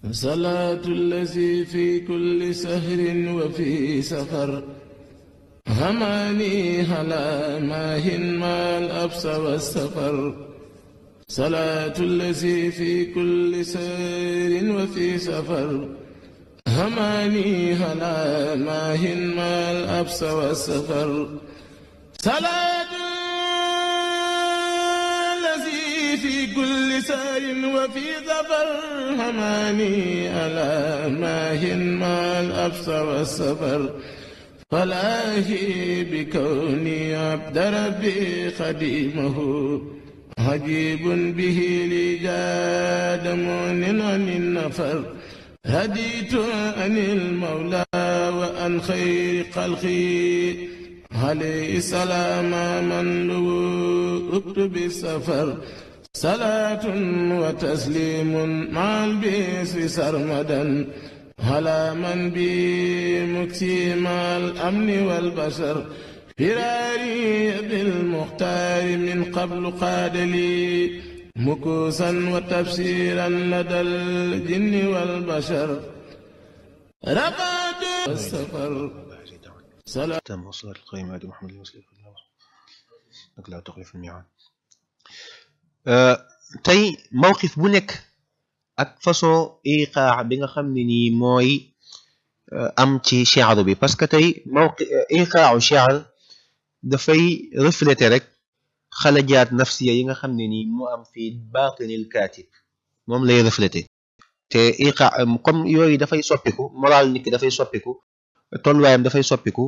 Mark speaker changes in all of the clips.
Speaker 1: صلاة الذي في كل سهر وفي سفر هماني هلا ماهن ما الأبس والسفر صلاة الذي في كل سهر وفي سفر هماني هلا ماهن ما الأبس والسفر صلاة الذي في كل سار وفي ظفر هماني ألا ماهن ما الأبس والسفر فلاهي بكوني عبد ربي خديمه عجيب به لي جاد مؤن عن النفر هديت عن المولى وعن خير خلقي عليه السلام من لوؤت بالسفر صلاة وتسليم مع البسر سرمدا على من بمكسي مع الأمن والبشر فراري بالمختار من قبل قاد لي مكوسا وتفسيرا لدى الجن والبشر رقد السفر
Speaker 2: تم وصلاة القائمة على محمد المسلم nag laa tuxlif al-mi'aad tey mawqif bu nekk ak façon iqaa bi nga xam ne nii mooy am ci shi'r bi parce que tey iqaa shi'r dafay refléter rek xalajaat nafsiya yi nga xam ne nii moo am fi baatinil kaatib moom lay refléter te iqaa comme yooyu dafay soppiku moral nit ki dafay soppiku tolluwaayam dafay soppiku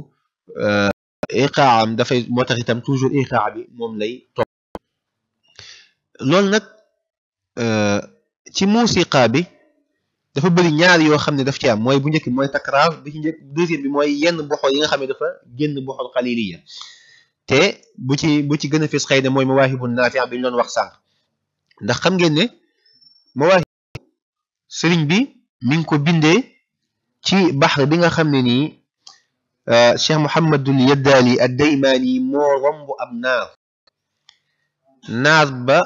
Speaker 2: iqaam dafay moo tax itam toujours iqaa bi moom lay topp loolu nag ci musiqa bi dafa bëri ñaar yoo xam ne daf ci am mooy bu njëkk mooy takraar bi ci njëkk deuxième bi mooy yenn boxol yi nga xam ne dafa génn boxol xaliliya te bu ci gën a fës xëy na mooy mawaahibu naafi' bi ñu doon wax sànq ndax xam ngeen ne mawaahib sëriñ bi mi ngi ko bindee ci baxr bi nga xam ne nii Cheikh Mouhamadul Yaddaali ad-Daymaani moo romb ab naar ba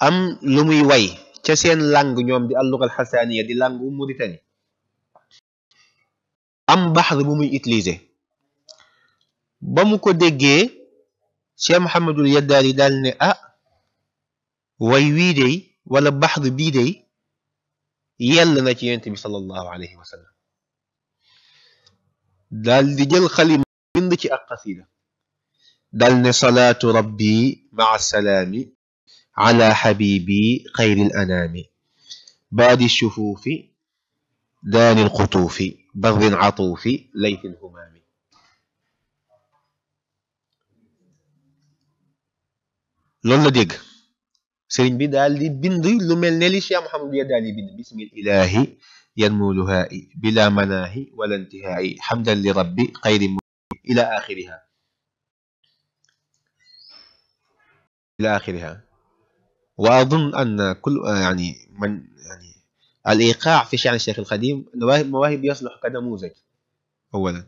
Speaker 2: am lu muy way ca seen langue ñoom di al-lugha al-hasaaniya di langue Mauritanie am baxr bu muy utiliser ba mu ko déggee Cheikh Mouhamadul Yaddaali daal ne way wii dey wala baxr bii dey yell na ci yonent bi sallallahu alayhi wa sallam daal di jël xalima bind ci ak qasida daal ne salaatu rabbi maa salaami ala xabibi xayril anaami baadi shufuufi daani lqutuufi barrin atuufi layti lhumaami loolu la dégg sëriñ bi daal di bind lu mel ne li Cheikh Mouhamadou Yaddaali bind bismil ilaahi yanmu luhaa'i bila manaahi wala intihaa'i hamdan li rabbi xayri ila axiriha wa adun anna kul yani man yani al iqaa fi sha'n Cheikh al Xadim mawaahib yasluh ka namuuzaj awalan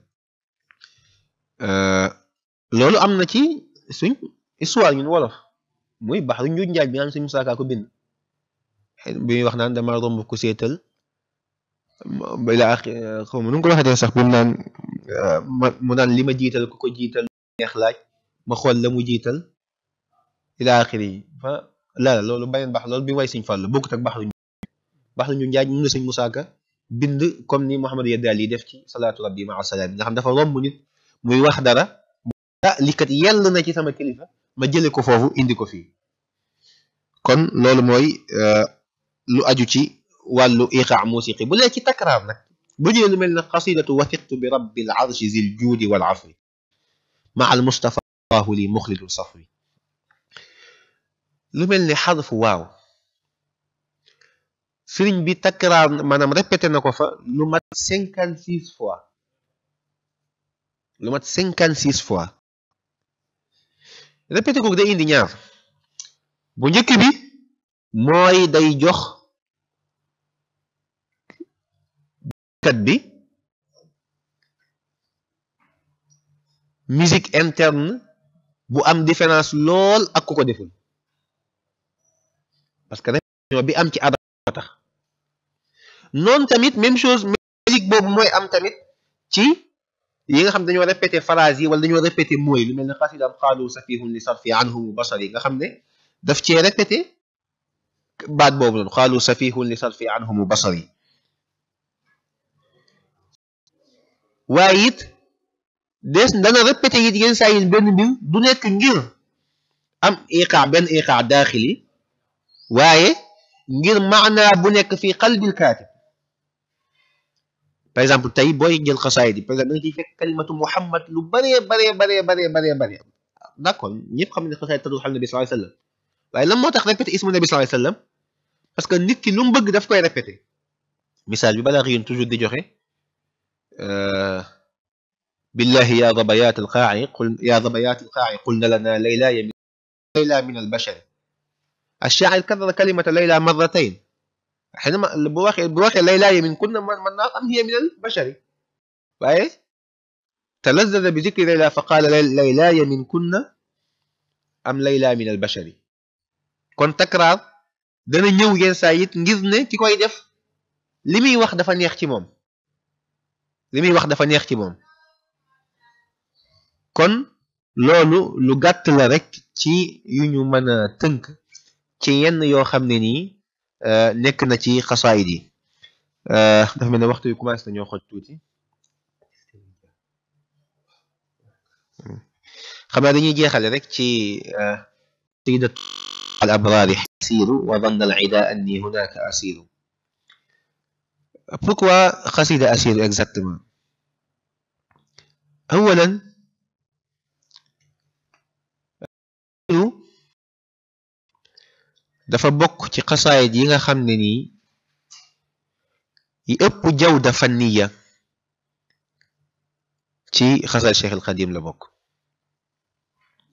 Speaker 2: loolu am na ci suñ histoire ñun wolof muy baxru njuuj njaaj bi naan suñu Musaa Ka ko bind bi muy wax naan dama romb ku seetal ila xaw ma nu ko waxatee sax bu mu naan li ma jiital ku ko jiital neex laaj ma xool la mu jiital ila axiri yi fa la loolu beneen bax loolu bi way Sëñ Fallu bokkut ak baxru njuuj njaaj mun na Sëñ Musaa Ka bind comme ni Mouhamadou Yaddaali yi def ci salaatu rabbi maa salaam nga xam dafa romb nit muy wax dara li kat yell na ci sama kilifa ma jële ko foofu indi ko fii kon loolu mooy lu aju ci wàllu iqaa musiqi bu lee ci takraar nag bu jëlee lu mel ne qasidatu wathiqtu bi rabbil arshi zil juudi wal afwi ma al mustafaahu li muxlidu safwi lu mel ne xarfu waaw sëriñ bi takraar maanaam répété na ko fa lu mat 56 fois répété ko day indi ñaar bu njëkk bi mooy day jox kat bi musique interne bu am différence lool ak ku ko deful parce que répétition bi am ci arab moo tax noonu tamit même chose musique boobu mooy am tamit ci yi nga xam dañoo répété phrase yi wala dañoo répété mooy lu mel ne xasidam xaalu safihun li sarfi anhum basari nga xam ne daf cee répété baat boobu noonu xaalu safihun li sarfi anhum basari waaye it des dana répété it yenn saa yi benn mbir du nekk ngir am iqaa benn iqaa daaxili waaye ngir maanaa bu nekk fii qalbil kaatib par exemple tey booy jël xasaayid yi par exemple da nga ciy fekk kalimatu muhammad lu bëree d'accord ñëpp xam ne xasaayid tadul xal nabi sallallahu alayhi wasallam waaye lan moo tax répété ismu nabi sallallahu alayhi wasallam parce que nit ki lu mu bëgg daf koy répété misaal bi balaa yéen toujours di joxe billahi ya dabayat alqaa'i qul ya dabayat alqaa'i qulna lana layla min albashar الشاعر كرر كلمة ليلى مرتين حينما بواقع ليلى من كنا من أم هي من البشر فايه تلذذ بذكر ليلى فقال ليلى من كنا أم ليلى من البشر كون تكرار dana ñëw yenn saa it ngir ne ki koy def li muy wax dafa neex ci moom kon loolu lu gàtt la rek ci yu ñu mën a tënk ci yenn yoo xam ne nii nekk na ci xasaayid yi dafa mel ne waxtu yu commencé nañoo xoj tuuti xam naa dañuy jeexale rek ci sayyidat al abraari asiru wa dhanna al ida anni hunaka asiru. Pourquoi xasida asiru exactement? awalan dafa bokk ci xasaayid yi nga xam ne nii yi ëpp jawda fanniya ci xasaayid Cheikh al Xadim la bokk.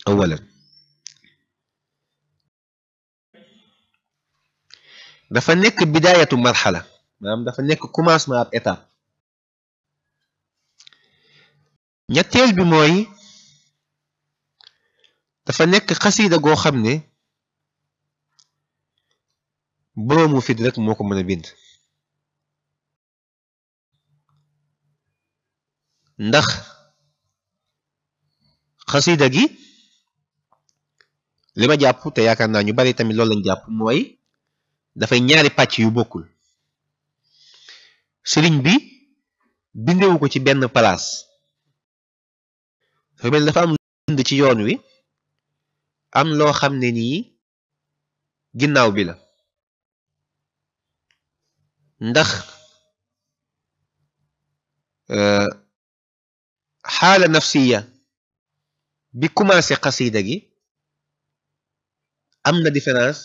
Speaker 2: awalan dafa nekk bidaayatu marxala maanaam dafa nekk commencement ab étape. ñetteel bi mooy dafa nekk xasida goo xam ne boroomu fit rek moo ko mën a bind ndax xasida gi li ma jàpp te yaakaar naa ñu bari tamit loolu lañ jàpp mooy dafay ñaari pàcc yu bokkul. sëriñ bi bindewu ko ci benn palaas dafa mel dafa am lu bind ci yoon wi am loo xam ne nii ginnaaw bi la ndax xaala nafsiya bi commencé xasida gi am na différence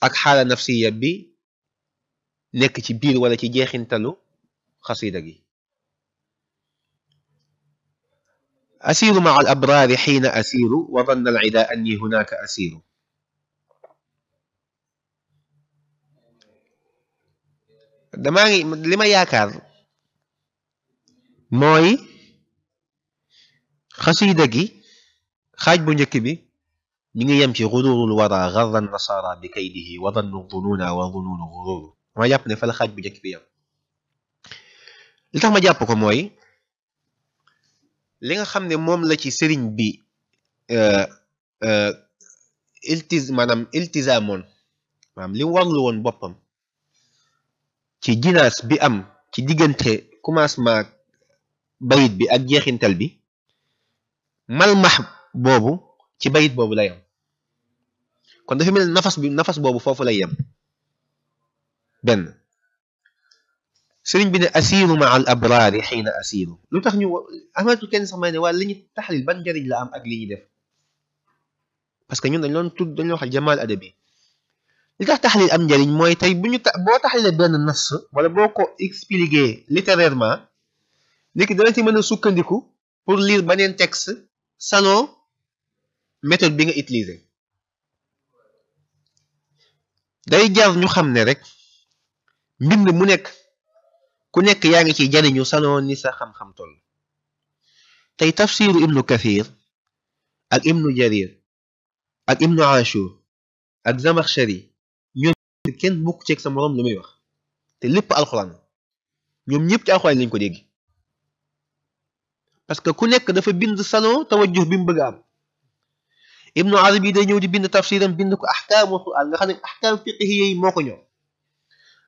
Speaker 2: ak xaala nafsiya bi nekk ci biir wala ci jeexintalu xasida gi. asiru maa al abraari xiina asiru wa danna al ida anni hunaka asiru. damaa ngi li ma yaakaar mooy xasida gi xaaj bu njëkk bi mi ngi yem ci gururul wara garra nasara bi kaydihi wa dannu dununa wa dununu gururu. ma jàpp ne fa la xaaj bu njëkk bi yem. li tax ma jàpp ko mooy li nga xam ne moom la ci sëriñ bi iltizaamoon maanaam li warlu woon boppam ci jinaas bi am ci diggante commencement bayit bi ak jeexintal bi malmax boobu ci bayit boobu lay am kon dafa mel nafas boobu foofu lay yem. benn sëriñ bi ne asiru ma al abraari xiina asiru lu tax ñu amatu kenn sax may ne waa li ñu taxlil ban njëriñ la am ak li ñuy def parce que ñun dañ doon wax jamaal adabi. li tax taxlil am njëriñ mooy tey bu ñu boo taxlilee benn nas wala boo ko expliquer littérairement nit ki dana ci mën a sukkandiku pour lire beneen texte selon méthode bi nga utiliser. day jar ñu xam ne rek mbind mu nekk ku nekk yaa ngi ciy jariñu selon ni sa xam-xam toll. tey tafsiru ibnu kathir ak ibnu jarir ak ibnu ashur ak zamakhshari kenn bokk ceeg sa morom lu muy wax te lépp alxuraan ñoom ñëpp ci alxuraan lañ ko dégg parce que ku nekk dafa bind salon tawajjuh bi mu bëgg a am ibnu arabi day ñëw di bind tafsiram bind ko ahkaamul quraan nga xam ne ahkaam fiqhiyya yi moo ko ñëw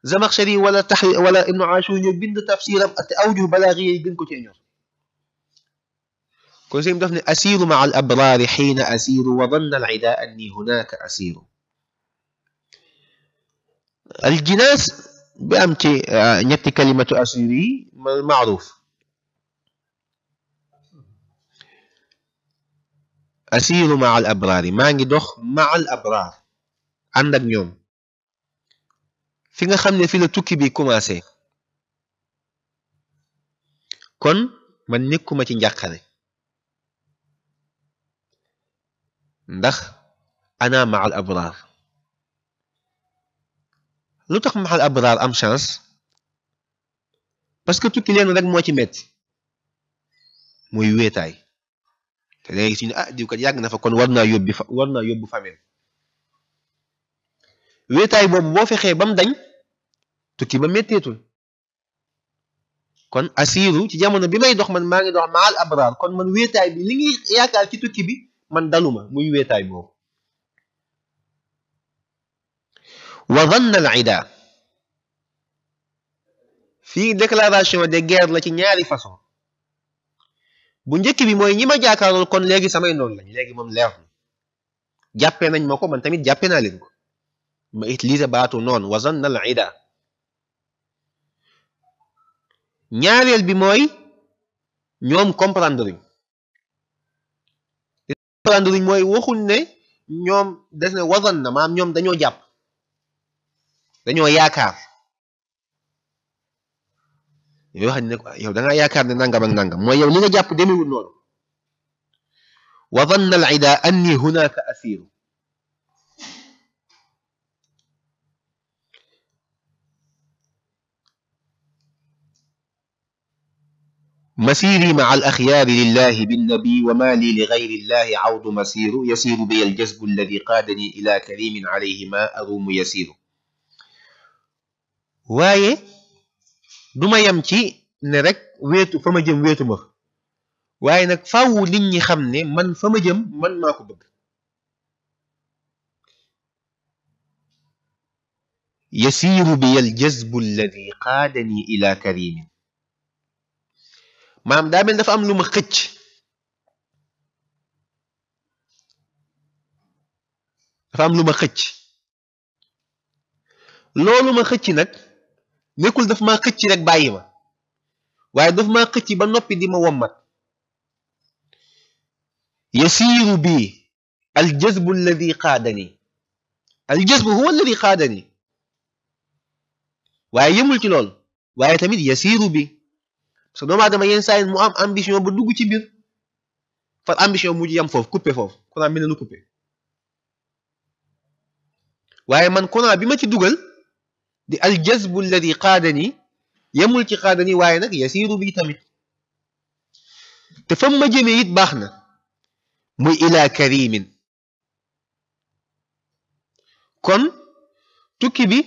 Speaker 2: zamakhshari wala ibnu ashur ñëw bind tafsiram ak awjuh balaagiyya yi gën ko cee ñor kon sëñ daf ne asiru maa al abraari xiina asiru wa danna al ida anni hunaka asiru al jinaas bi am ci ñetti kalimatu asir yi maaruf asiru maa al abraari maa ngi dox maa al abraar ànd ak ñoom fi nga xam ne fi la tukki bi commencé kon man nekkuma ci njàqare ndax ana maa al abraar lu tax maa al abraar am chance parce que tukki leen rek moo ci metti muy wéetaay te léegi suñu diw kat yàgg na fa kon war naa yóbbu famille wéetaay boobu boo fexee ba mu dañ tukki ba metteetul kon asiru ci jamono bi may dox man maa ngi dox maal abraar kon man wéetaay bi li ngi yaakaar ci tukki bi man daluma muy wéetaay boobu wa dhanna al ida fii déclaration de guerre la ci ñaari façon bu njëkk bi mooy ñi ma jaakaarool kon léegi samay noonu lañ léegi moom leer na jàppee nañ ma ko man tamit jàppee naa leen ko ma utiliser baatu noonu wa zanna al ida ñaareel bi mooy ñoom comprendre uñ mooy waxuñ ne ñoom des ne wa zanna maam ñoom dañoo jàpp dañoo yaakaar yow xam ne yow da ngaa yaakaar ne nangam ak nangam mooy yow li nga jàpp demewul noonu wa zanna al ida anni hunaka asiru مسيري مع الأخيار لله بالنبي وما لي لغير الله عود مسير يسير بي الجذب الذي قادني إلى كريم عليه ما أروم يسير waaye duma yam ci ne rek wéetu fa ma jëm wéetu ma waaye nag faaw nit ñi xam ne man fa ma jëm man maa ko bëgg yasiiru bi al jazbu alladi qaadani ila karimin maam daa mel dafa am lu ma xëcc loolu ma xëcc nag nekkul daf maa xëcc rek bàyyi ma waaye daf maa xëcc ba noppi di ma wommat yasiiru bi aljazbu alladi qaadani aljazbu huwa alladi qaadani waaye yëmul ci lool waaye tamit yasiiru bi parce que doomu aadama yenn saa yi mu am ambition ba dugg ci biir far ambition mujj yam foofu coupé foofu courant mel na lu coupé waaye man courant bi ma ci dugal di aljazbu alladi qaadani yemul ci qaadani waaye nag yasiiru bi tamit te fam ma jëmee it baax na muy ila karimin kon tukki bi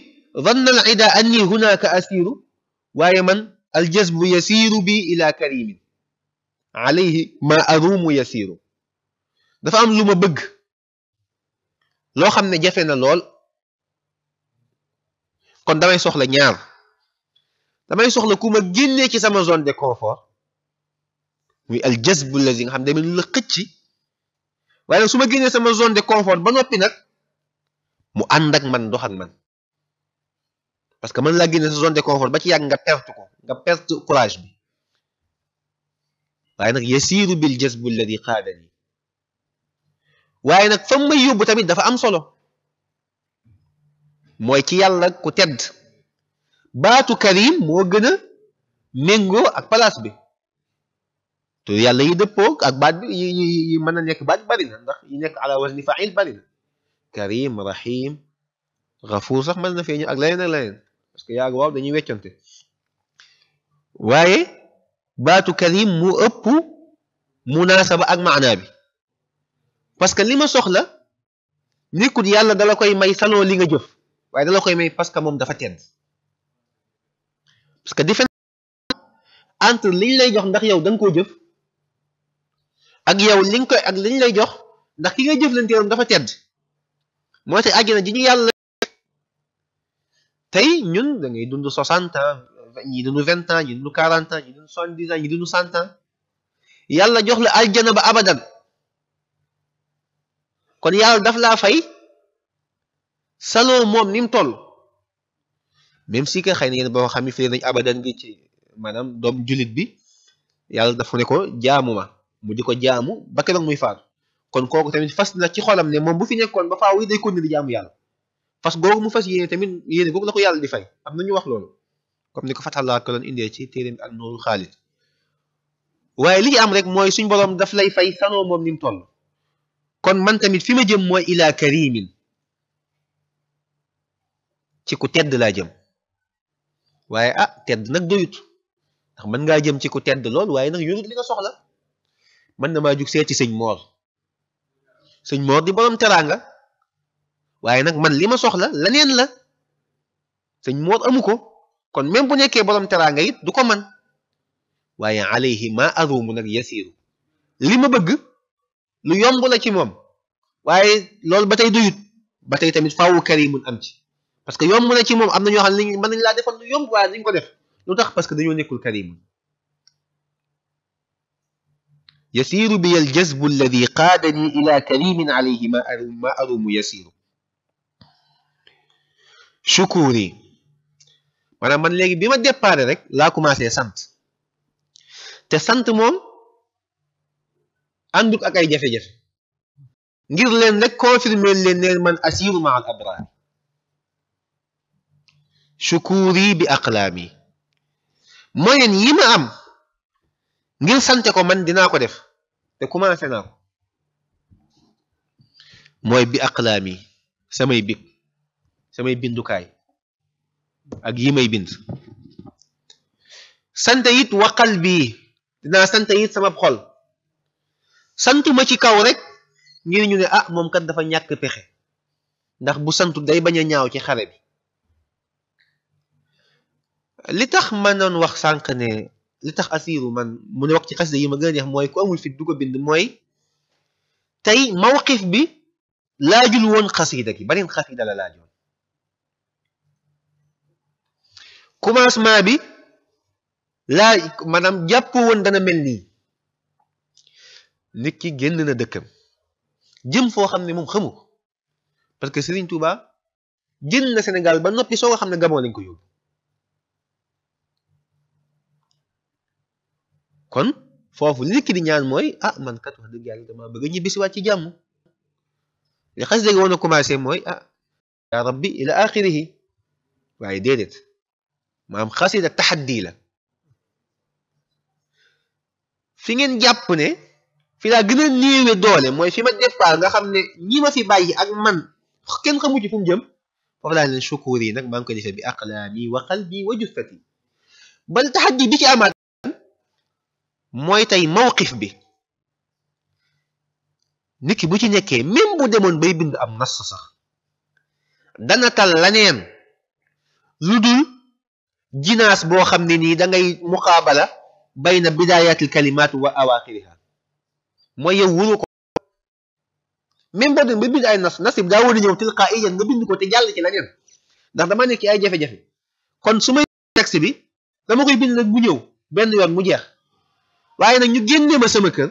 Speaker 2: dhanna al ida anni hunaka asiru waaye man aljazbu yasiiru bi ila karimin alayhi ma arumu yasiiru dafa am lu ma bëgg loo xam ne jafe na lool kon damay soxla ñaar damay soxla ku ma génnee ci sama zone de confort muy aljazbu allazi nga xam ne lu la xëcc waaye nag su ma génnee sama zone de confort ba noppi nag mu ànd ak man dox ak man parce que mën laa génne sa zone de confort ba ci yàgg nga perte ko nga perte courage bi waaye nag yasiiru bil jazbu alladi qaadani waaye nag fa may yóbbu tamit dafa am solo mooy ci yàlla ku tedd baatu karim moo gën a méngoo ak place bi te yàlla yi dëppoo ak baat bi yi mën na nekk baat bari na ndax yi nekk ala wazni fa'il bari na karim rahim ghafuur sax mën na feeñu ak leneen ak leneen parce que yàgg waaw dañuy weccante waaye baatu karim mu ëpp munaasaba ak maanaa bi parce que li ma soxla nekkul yàlla dala koy may saloo li nga jëf waaye da la koy may parce que moom dafa tedd. parce que différence entre liñ lay jox ndax yow da nga koo jëf ak yow li nga koy ak liñ lay jox ndax ki ngay jëflanteelam dafa tedd. moo tax àjjana ji ñu yàlla tey ñun da ngay dund 60 ans ñi dund 20 ans ñi dund 40 ans ñi dund 70 ans ñi dund 100 ans yàlla jox la aljana ba abadan. kon yàlla daf laa fay saloo moom ni mu toll même si que xëy na yéen boo xam ne fii nañ abadan gi ci maanaam doom jullit bi yàlla dafa ne ko jaamu ma mu di ko jaamu ba keroog muy faatu. kon kooku tamit fas na ci xolam ne moom bu fi nekkoon ba faaw yi day continuer di jaamu yàlla fas googu mu fas yéene tamit yéene googu la ko yàlla di fay. am na ñu wax loolu comme ni ko Fathallah ko doon indee ci téeréem ak Nuurul Xaalid. waaye li am rek mooy suñ boroom daf lay fay sanoo moom ni mu toll. kon man tamit fi ma jëm mooy ila karimin ci ku tedd laa jëm. waaye tedd nag doyut ndax mën ngaa jëm ci ku tedd lool waaye nag yorut li nga soxla. mën na maa jug seeti sëñ Moor di borom teraanga waaye nag man li ma soxla leneen la sëñ Moor amu ko kon même bu nekkee borom teraanga it du ko man waaye alayhi ma arumu nag yasiru li ma bëgg lu yomb la ci moom waaye loolu ba tey doyut ba tey tamit faawu karimun am ci parce que yomb na ci moom am na ñoo xam ne mën nañu laa defal lu yomb waaye duñ ko def lu tax parce que dañoo nekkul karimun. yasiru bi al jazbu alladi qaadani ila karimin alayhi ma arumu yasiru. shukuri maanaam man léegi bi ma déparé rek laa commencé sant te sant moom àndut ak ay jafe-jafe ngir leen rek confirmer leen ne man asiru ma al abraar. shukuri bi aqlaami moyen yi ma am ngir sante ko man dinaa ko def te commencé naa ko mooy bi aqlaami samay big samay bindukaay ak yi may bind. sant it wa qalbi dinaa sant it sama xol santuma ci kaw rek ngir ñu ne moom kat dafa ñàkk pexe ndax bu santu day bañ a ñaaw ci xare bi. li tax ma doon wax sànq ne li tax asiru man mu ne wax ci xasida yi ma gën a neex mooy ku amul fit du ko bind mooy tey mawqif bi laajul woon xasida gi beneen xasida la laajoon. commencement bi maanaam jàpp woon dana mel nii nit ki génn na dëkkam jëm foo xam ne moom xamu ko parce que Serigne Touba génn na Sénégal ba noppi soo ko xam ne Gabon lañ ko yóbbu. kon foofu li nit ki di ñaan mooy man kat wax dëgg yàlla dama bëgg a ñibbisiwaat ci jàmm. li xasida gi woon a commencé mooy ya rabbi ila axirihi waaye déedéet maam xasida taxaddi la. fi ngeen jàpp ne fi laa gën a néewe doole mooy fi ma départ nga xam ne ñi ma fi bàyyi ak man kenn xamu ci fu mu jëm foofu laa leen shukuur yi nag maa ngi koy defee bi aqlaami wa qalbi wa juffati. bal taxaddi bi ci amaat mooy tey mawqif bi nit ki bu ci nekkee même bu demoon bay bind am nas sax dana tal laneen lu dul jinaas boo xam ne nii da ngay muqaabala bayna bidaayatil kalimaat wa awaaxiriha mooy yow wuru ko même boo dem ba bind ay nasib daa war a ñëw tilqaa'iyan nga bind ko te jàll ci leneen ndax dama nekk ci ay jafe-jafe kon su may texte bi dama koy bind nag bu ñëw benn yoon mu jeex waaye nag ñu génnee ma sama kër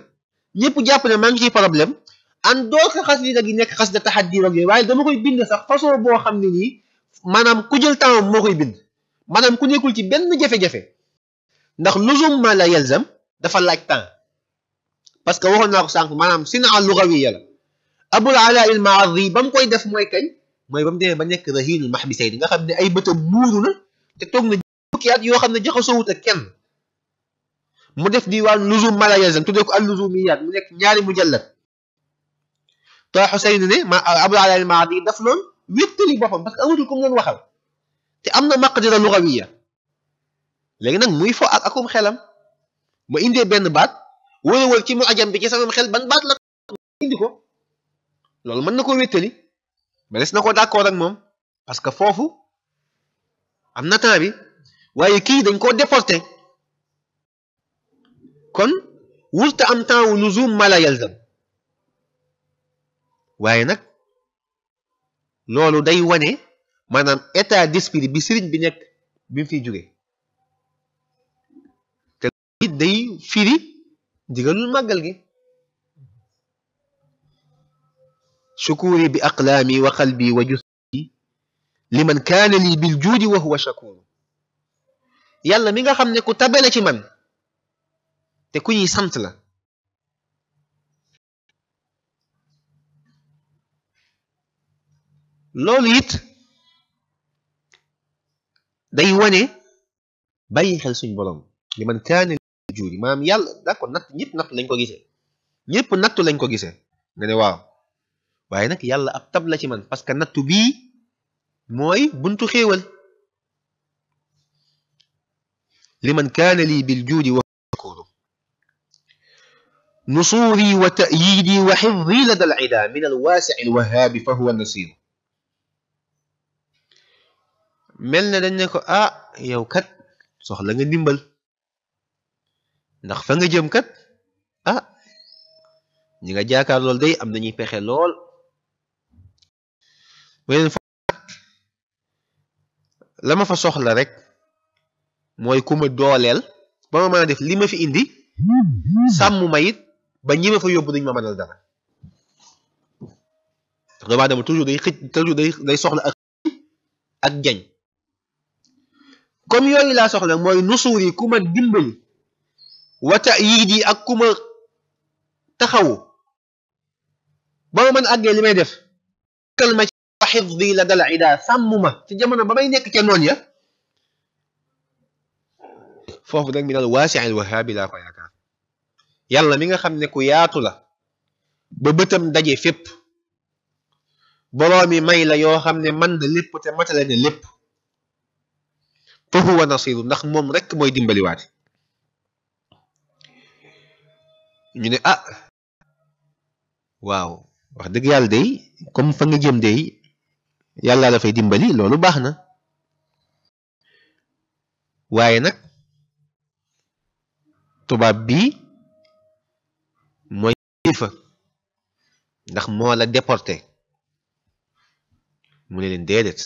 Speaker 2: ñëpp jàpp ne maa ngi ciy problème an doo ko xasida gi nekk xasida taxaddi ak yooyu waaye dama koy bind sax façon boo xam ne nii maanaam ku jël temps moo koy bind maanaam ku nekkul ci benn jafe-jafe ndax luzum ma la yalzam dafa laaj temps parce que waxoon naa ko sànq maanaam sinaa lugawiya la abul ala il maadi ba mu koy def mooy kañ mooy ba mu demee ba nekk rahinul mahbisayni nga xam ne ay bëtam muuru na te toog na fukki at yoo xam ne jaxasoowut ak kenn mu def diwaan luzum ma la yalzam tuddee ko al luzumiyat mu nekk ñaari mujallad te Xuseyn ne ma abul ala il maadi daf loon wéttali boppam parce que amatul ku mu doon waxal te am na maqdira lugawiya léegi nag muy fo ak akum xelam ma indee benn baat wërëwal ci mu ajam bi ci sama xel ban baat la indi ko loolu mën na koo wéttali ba des na ko d'accord ak moom parce que foofu am na temps bi waaye kii dañ koo déporté kon wurta am temps wu luzum ma la yalzam waaye nag loolu day wane maanaam état d'esprit bi sëriñ bi nekk bi mu fiy jóge te it day firi digalul màggal gi shukuri bi aqlaami wa qalbi wa jusdi liman kaana lii bil juudi wa huwa shakur yàlla mi nga xam ne ku tabe la ci man te ku ñuy sant la loolu it day wane bàyyi xel suñ borom liman kaana lii bil juudi maanaam yàlla d'accord natt ñëpp natt lañ ko gisee ñëpp nattu lañ ko gisee nga ne waaw waaye nag yàlla ab tab la ci man parce que nattu bii mooy buntu xéewal liman kaana lii bil juudi wa shakuru nusuuri wa ta'yiidi wa xifdi lada al ida min al waasi'i al wahaabi fa huwa nasir mel na dañ ne ko ah yow kat soxla nga ndimbal ndax fa nga jëm kat ah ñi nga jaakaar lool day am nañuy pexe lool la ma fa soxla rek mooy ku ma dooleel ba ma mën a def li ma fi indi sàmm ma it ba ñi ma fa yóbbu duñ ma mënal dara ndax doomu aadama toujours day xëj toujours day soxla ak jañ comme yooyu laa soxla mooy nusuur yi ku ma dimbali wa ta'yiid yi ak ku ma taxawu ba ma mën a àggee li may def kal ma ci xifdi la dal ida sàmm ma ci jamono ba may nekk ca noon ya foofu nag min al waasi al wahaabi laa ko yaakaar yàlla mi nga xam ne ku yaatu la ba bëtam daje fépp boroomi may la yoo xam ne man na lépp te matale ne lépp fa huwa nasiru ndax moom rek mooy dimbaliwaate ñu ne ah waaw wax dëgg yàlla day comme fa nga jëm day yàlla la fay dimbali loolu baax na waaye nag tubaab bi mooy kilifa ndax moo la déporté mu ne leen déedéet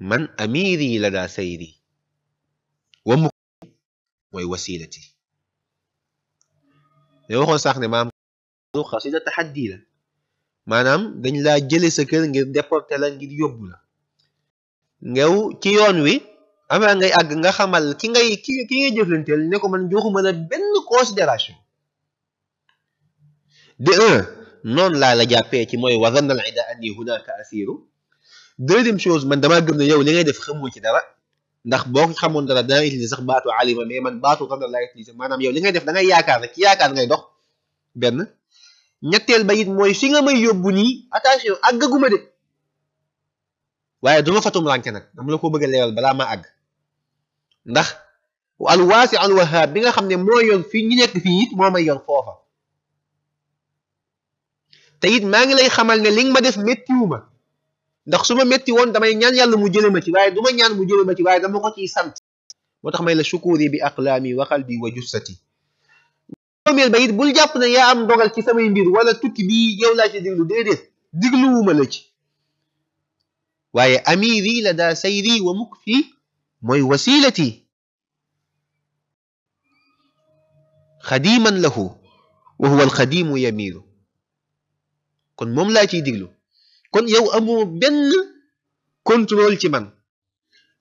Speaker 2: man amiri la daa sayri wa mu mooy wasilati da waxoon sax ne maam xasida taxaddi la maanaam dañ laa jële sa kër ngir déporté la ngir yóbbu la ngew ci yoon wi avant ngay àgg nga xamal ki ngay jëflanteel ne ko man joxuma la benn considération de un noonu laa la jàppee ci mooy wa zanna al ida anni hunaka asiru deuxième chose man damaa gëm ne yow li ngay def xamoo ci dara ndax boo ko xamoon dara dana utiliser sax baatu alima mais man baatu zanna laa utiliser maanaam yow li ngay def da ngay yaakaar rek ci yaakaar ngay dox benn ñetteel ba it mooy fi nga may yóbbu nii attention àggaguma de waaye duma fatum ranke nag dama la ko bëgg a leeral balaa ma àgg ndax al waasi al wahab bi nga xam ne moo yor fii ñu nekk fii it moo may yor foofa te it maa ngi lay xamal ne li nga ma def méttiwuma ndax su ma métti woon damay ñaan yàlla mu jële ma ci waaye du ma ñaan mu jële ma ci waaye dama ko ciy sant moo tax may la shukuri bi aqlaami wa qalbi wa jussati première ba it bul jàpp ne yaa am dogal ci samay mbir wala tukki bii yow laa ci diglu déedéet digluwuma la ci waaye amiri la daa sayri wa mukfi mooy wasilati xadiman lahu wa huwa alxadimu yamiru kon moom laa ciy diglu kon yow amoo benn contrôle ci man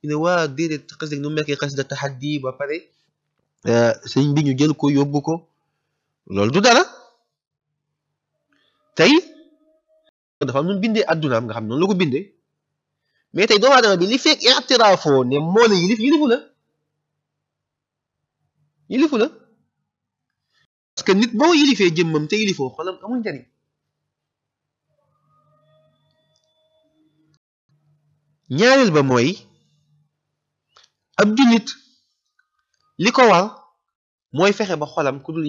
Speaker 2: ne waa déedéet xas dëgg nu mu nekkee xasida taxaddi ba pare sëñ bi ñu jël ko yóbbu ko loolu du dara tey dafa am nu bindee addunaam nga xam noonu la ko bindee mais tey doomu aadama bi li fekk i'tiraafoo ne moo la yilif yilifu la parce que nit boo yilifee jëmmam te yilifoo xolam amul njariñ ñaareel ba mooy ab jullit li ko war mooy fexe ba xolam ku dul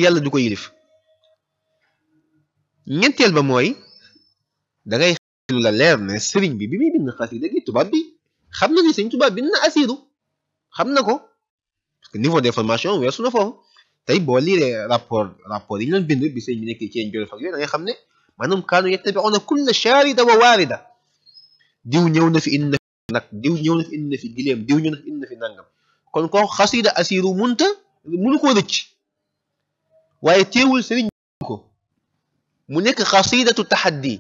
Speaker 2: yàlla du ko yilif ñetteel ba mooy da ngay lu la leer ne sëriñ bi muy bind xasida gi tubaab bi xam na ni sëriñ tubaab bind na asiru xam na ko parce que niveau d'information weesu na foofu tey boo liiree rapport yi ñu doon bind bi sëriñ bi nekk ci yéen jolof ak yooyu da ngay xam ne maanaam kaanu yattabi'una kulla sharida wa waarida diw ñëw na fi indi na fi nag diw ñëw na fi indi na fi gileem diw ñëw na fi indi na fi nangam kon ko xasida asiru mënu koo rëcc waaye teewul sëriñ ko mu nekk xasidatu taxaddi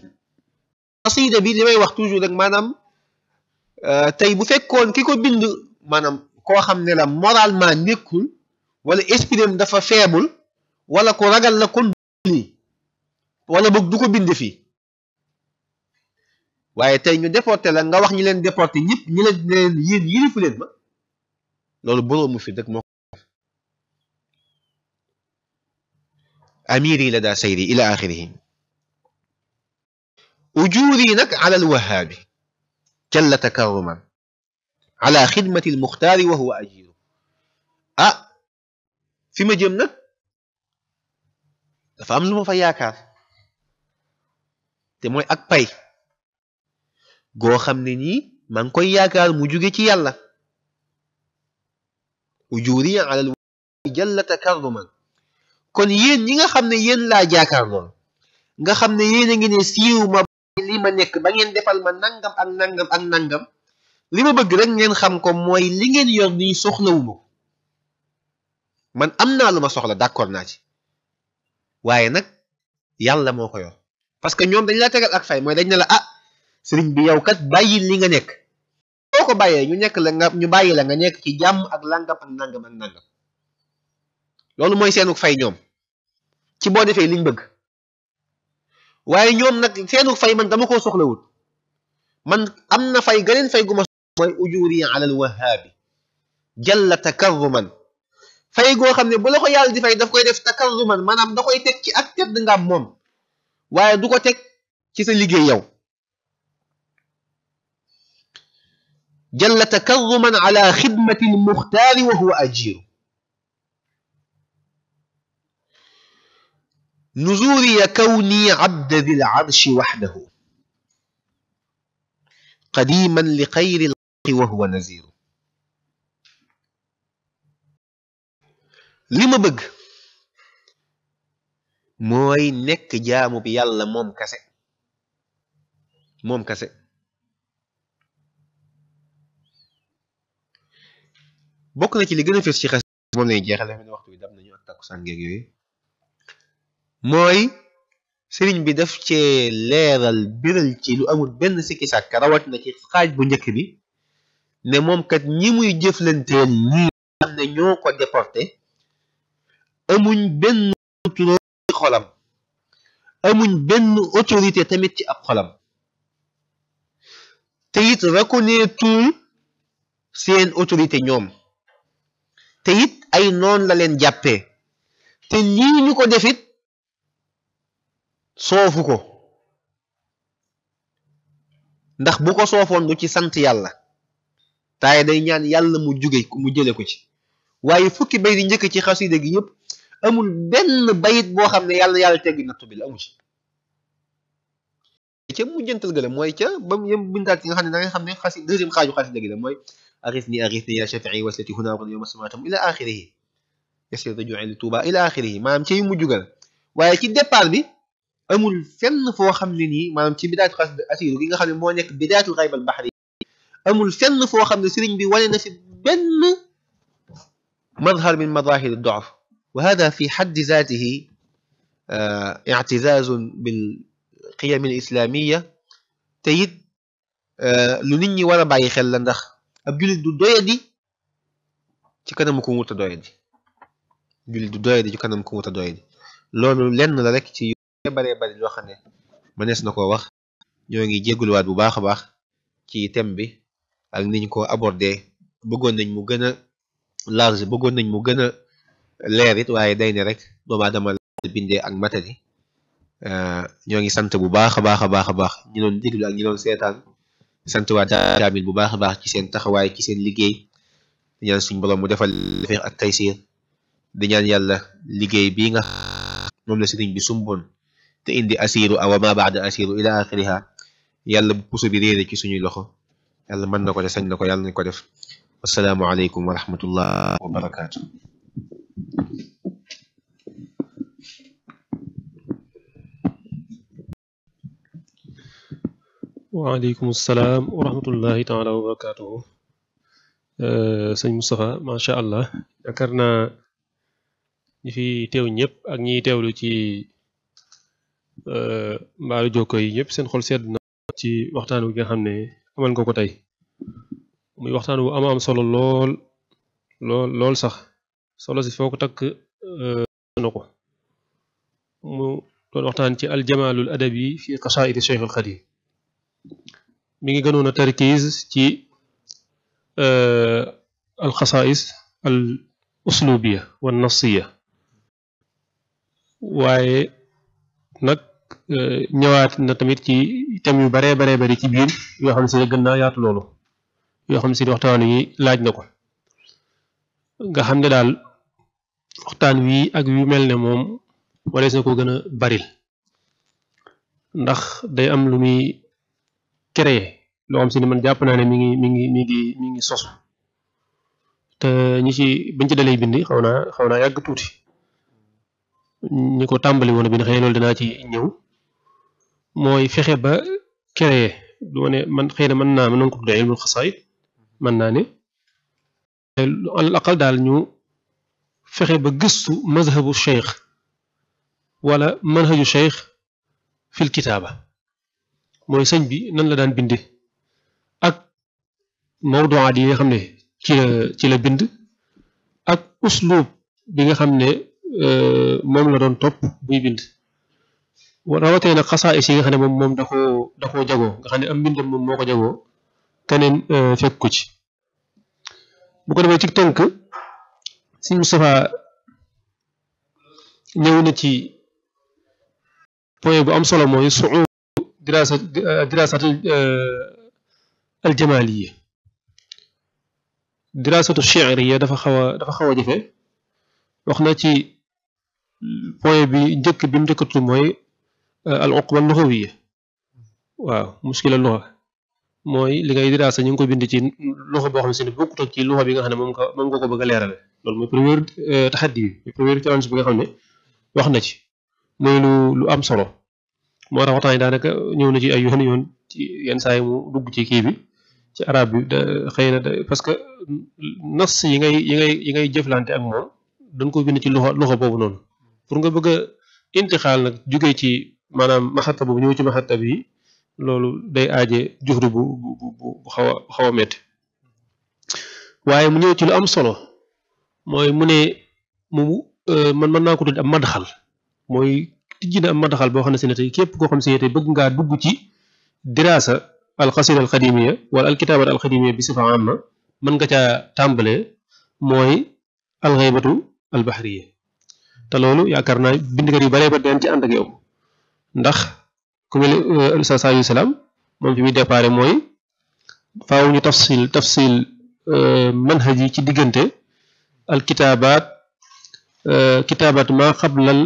Speaker 2: xasida bi li may wax toujours rek maanaam tey bu fekkoon ki ko bind maanaam koo xam ne la moralement nekkul wala esprit dafa faible wala ko ragal la kon lii wala boog du ko bind fii waaye tey ñu déporté la nga wax ñi leen déporté ñëpp ñi leen yéen yilifu leen ma loolu boroomu fi rek moo ko amiri la daa sayri ila axirihi ujuri nag ala alwahaabi jalla takarruman ala xidmati almuxtaari wa huwa ajiru fi ma jëm nag dafa am lu ma fa yaakaar te mooy ak pay goo xam ne nii maa ngi koy yaakaar mu jóge ci yàlla ujuri ala alwahaabi jalla takarruman kon yéen ñi nga xam ne yéen laa jaakaar lool nga xam ne yéen a ngi ne siiw ma li ma nekk ba ngeen defal ma nangam ak nangam ak nangam li ma bëgg rek ngeen xam ko mooy li ngeen yor nii soxlawuma ko man am naa lu ma soxla d'accord naa ci waaye nag yàlla moo ko yor parce que ñoom dañ la tegal ak fay mooy dañ ne la sëriñ bi yow kat bàyyi li nga nekk boo ko bàyyee ñu bàyyi la nga nekk ci jàmm ak langam ak nangam ak nangam loolu mooy seenu fay ñoom ci boo defee liñ bëgg waaye ñoom nag seenu fay man dama koo soxlawut man am na fay ganeen fay gu ma mooy ujuri ala alwahaabi jalla takarruman fay goo xam ne bu la ko yàlla di fay daf koy def takarruman maanaam da koy teg ci ak tedd nga moom waaye du ko teg ci sa liggéey yow jalla takarruman ala xidmati almuxtaari wa huwa ajiru نزوري كوني عبد ذي العرش وحده قديما لخير الخلق وهو نذير li ma bëgg mooy nekk jaamu bi yàlla moom kase bokk na ci li gën a fës ci xas moom lay jeexale ne waxtu bi dam nañu ak takkusaan geeg yooyu mooy sëriñ bi daf cee leeral biral ci lu amul benn sikki sàkk rawat na ci xaaj bu njëkk bi ne moom kat ñi muy jëflanteel ñi xam ne ñoo ko déporté amuñ benn autorité ci xolam amuñ benn autorité tamit ci ab xolam te it reconnaître seen autorité ñoom te it ay noon la leen jàppee te lii ñu ko defit soofu ko ndax bu ko soofoon du ci sant yàlla taaye day ñaan yàlla mu jële ko ci waaye fukki bay di njëkk ci xasida gi yëpp amul benn bayit boo xam ne yàlla teggi nattu bi la amu ci ca mujjantal ga la mooy ca ba mu yem bindaat ci nga xam ne da nga xam ne deuxième xaaju xasida gi la mooy aghithni ya shafi'i waslati huna wa yawma samaatam ila axirihi yasir raju'i li tuuba ila axirihi maanaam ci mujj ga la waaye ci départ bi amul fenn foo xam ne nii maanaam ci bidaatu xasida asiru gi nga xam ne moo nekk bidaatul xaybal baxri amul fenn foo xam ne sëriñ bi wane na fi benn madhar min madahir ad-du'f wa hada fi xaddi zaatihi i'tizaazun bil qiyam al islamiyya te it lu nit ñi war a bàyyi xel la ndax ab jullit du doyadi ci kanam ko wut a doyadi jullit du doyadi ci kanam ko wut a doyadi loolu lenn la rek ci baree bari loo xam ne mënees na ko wax ñoo ngi jégaluwaat bu baax a baax ci thème bi ak niñ ko abordé bëggoon nañ mu gën a large bëggoon nañ mu gën a leer it waaye day ne rek doomu aadama la bindee ak matadi ñoo ngi sant bu baax a baax a baax a baax ñi doon déglu ak ñi doon seetaan sant waa Kaamil bu baax a baax ci seen taxawaay ci seen liggéey di ñaan suñu borom mu defal tawfiq ak taysiir di ñaan yàlla liggéey bii nga moom la sëriñ bi sumboon te indi asiru aw ma ba'da asiru ila axiriha yàlla bu puso bi réere ci suñuy loxo yàlla mën na ko te sañ na ko yàlla nañ ko def. assalaamu aleykum wa rahmatullah wa barakaatu.
Speaker 3: waaleykum salaam wa rahmatullahi taala wa barakaatuhu. sëñ Moustapha macha allah yaakaar naa ñi fi teew ñëpp ak ñiy teewlu ci mbaalu jokko yi ñëpp seen xol sedd na ci waxtaan wi nga xam ne amal nga ko tey muy waxtaan wu am solo lool sax solo si foo ko takk na ko mu doon waxtaan ci aljamalul adabi fi qasaidi Cheikh al Xadim mi ngi gënoon a tarkiis ci alxasaais al uslubiya wa nasiya waaye nag ñëwaat na tamit ci thèmes yu baree bari ci biir yoo xam ne si gën naa yaatu loolu yoo xam ne si waxtaan wi laaj na ko nga xam ne daal waxtaan wi ak yu mel ne moom warees na ko gën a baril ndax day am lu muy créé loo xam si ne man jàpp naa ne mi ngi sosu te ñi ci bañ ci dalee bindi xaw naa yàgg tuuti ñi ko tàmbali woon a bind xëy na loolu dinaa ci ñëw mooy fexe ba créé du ma ne man xëy na mën na ko tuddee ilmul xasaayid mën naa ne al aqal daal ñu fexe ba gëstu mazhabu cheikh wala manhaju cheikh fil kitaaba mooy sëñ bi nan la daan binde ak mawduwaat yi nga xam ne ci la bind ak uslub bi nga xam ne moom la doon topp buy bind rawatee nag xasaayis yi nga xam ne moom da koo jagoo nga xam ne am mbindam moom moo ko jagoo keneen fekk ko ci bu ko defee ci tënk Sëñ Moustapha ñëw na ci point bu am solo mooy su'ud dirasat aljamaliya dirasatu shi'riya dafa xaw a jafe wax na ci point bi njëkk bi mu njëkkatu mooy al uqba lughawiyya waaw muskila lugha mooy li ngay dirasa ñu ngi ko bind ci lugha boo xam ne si ne bokkut ak ci lugha bi nga xam ne moom nga ko bëgg a leerale loolu mooy première taxaddi bi première challenge bi nga xam ne wax na ci mooy lu am solo moo tax waxtaan yi daanaka ñëw na ci ay yoon ci yenn saa yi mu dugg ci kii bi ci arab bi xëy na parce que nas yi ngay jëflante ak moom dañ ko bind ci loxo boobu noonu pour nga bëgg a intixaal nag jugee ci maanaam maxatta boobu ñëw ci maxatta bi loolu day aaje juxru bu xaw a métti waaye mu ñëw ci lu am solo mooy mu ne man mën naa ko tudd am madaxal mooy tijji na am madaxal boo xam ne si ne tey képp koo xam si ne tey bëgg ngaa dugg ci dirasa alxasida alxadimiya wala alkitaabat alxadimiya bi sifa amma mën nga caa tàmbalee mooy alxaybatu albahriya te loolu yaakaar naa bindkat yu baree ba deen ci ànd ak yow ndax ku mel Oustaz Saliou Salam moom fi muy déparé mooy faaw ñu tafsil manhaj yi ci diggante kitaabaat ma xablal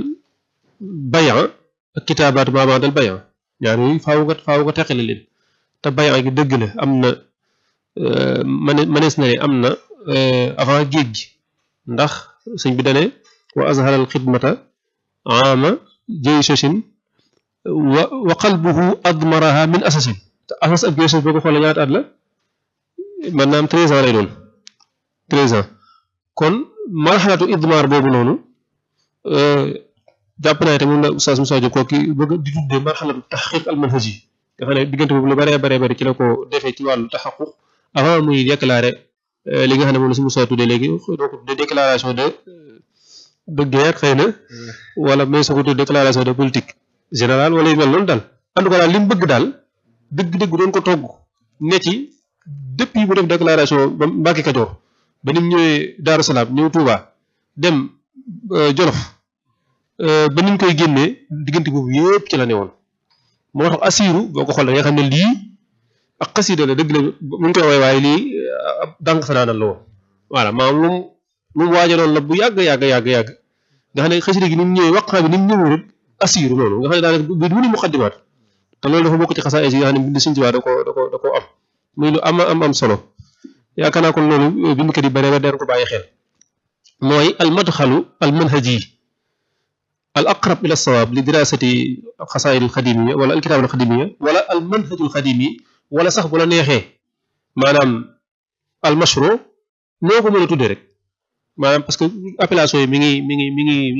Speaker 3: bayan ak kitaabaat ma baadal bayan ñaar yooyu faaw nga teqale leen te bayan gi dëgg la am na mënees na ne am na avant géej gi ndax sëñ bi dane wa azharal xidmata ama jayshin wa qalbuhu admaraha min asasin te asas ak jaysh boo ko xoolee ñaata at la man naam 13 ans lay doon 13 ans kon marxalatu idmar boobu noonu jàpp naa te moom la Oustaz Moussa Diop kooki bëgg di tuddee marxalatu taxqiq al manhaji nga xam ne diggante boobu lu bare ci la ko defee ci wàllu taxaquq avant muy déclaré li nga xam ne moom la si Moussa tuddee léegi donc de déclaration de guerre xëy na wala mais soo ko tuddee déclaration de politique générale wala yu mel noonu daal en tout cas daal li mu bëgg daal dëgg-dëgg doon ko togg ne ci depuis bu def déclaration ba Mbàkke Kajoor ba ni mu ñëwee Daaru Salaam ñëw Touba dem Jolof ba ni ñu koy génnee diggante boobu yëpp ci la ne woon moo tax asiru boo ko xoolee nga xam ne lii ak xasida la dëgg la mu ngi koy woy waaye lii ab dànk fanaanal la woon voilà maanaam lu mu waajaloon la bu yàgg nga xam ne xasida gi ni mu ñëwee waqaa bi ni mu ñëwee rek asiiru noonu nga xam ne daanaka bi du muqaddimaat te loolu dafa bokk ci xasaayid yi nga xam ne bind Sëñ Tuubaa da koo am muy lu am solo yaakaar naa kon loolu bindkat yi bare der ko bàyyi xel mooy al madxalu al manhaji al aqrab ila sawaab li dirasati xasaayid al xadimiya wala al kitaab al xadimiya wala al manhaj al xadimi wala sax bu la neexee maanaam al mashru noo ko mën a tuddee rek maanaam parce que appellation yi mi